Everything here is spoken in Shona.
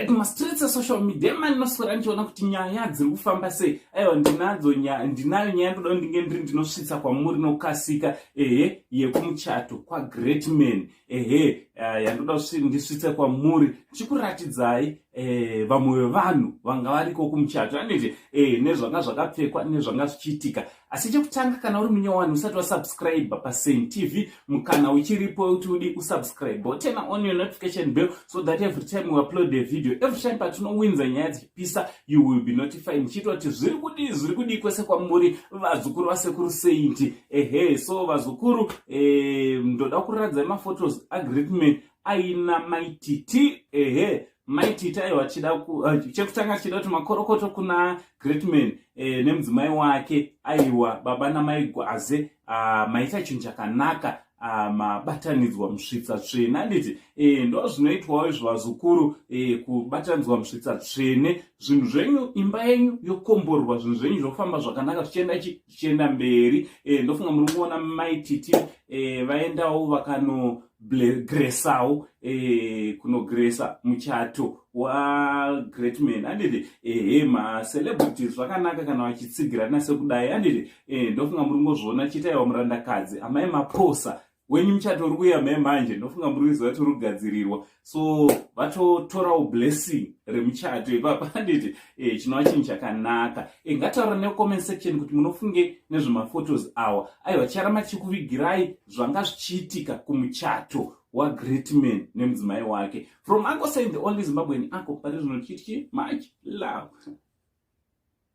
Mastreets esocial media emanoswera ndichiona kuti nyaya dziri kufamba sei. Aiwa, ndinadzo, ndinayo nyaya ndoda ndinge ndiri ndinosvitsa kwamuri nokukasika, ehe, yekumuchato kwaGreat Man, ehe, yandoda ndisvitse kwamuri ndichikuratidzai vamwe vevanhu vanga variko kumuchato, anditi, nezvanga zvakapfekwa nezvanga zvichiitika. Asi chekutanga, kana uri munyowani usati wasubscribe paSaint TV, mukana uchiripo wekuti udi usubscribe, turn on your notification bell so that every time we upload a video, every time patinowinza nyaya dzichipisa, you will be notified. Ndichiita kuti zviri kudii, zviri kudii kwese kwamuri, vazukuru vasekuru Saint. Ehe, so vazukuru, ndoda kuratidzai maphotos aGreatman aina Maititi. Ehe, Maititi, aiwa, chida chekutanga chida kuti makorokoto kuna Greatman nemudzimai wake. Aiwa, baba namai Gwaze, maita chinhu chakanaka, mabatanidzwa musvitsa tsvene, handiti? Ndo zvinoitwawo izvo, vazukuru, kubatanidzwa musvitsa tsvene, zvinhu zvenyu, imba yenyu yokomborwa, zvinhu zvenyu zvofamba zvakanaka, zvichienda zvichienda mberi. Ndofunga muri kuona Maititi vaendawo vakano gresawo, kunogresa muchato waGreatman, handiti? Ehe, macelebrities zvakanaka kana vachitsigirana sekudai, handiti? Ndofunga muri ngozviona. Chiitaiwa murandakadzi, amai Maposa, wenyu muchato uri kuuya mai manje. Ndofunga muri kuziva kuti uri kugadzirirwa, so vatotorawo blessing remuchato ipapa, handiti? Chinova chinhu chakanaka. Ngataura necomment section kuti munofunge nezvemaphotos awa. Aiwa, charama chikuvigirai zvanga zvichiitika kumuchato waGreatman nemudzimai wake. From Uncle Saint, the only Zimbabwean uncle, pari zvino tichiti much love.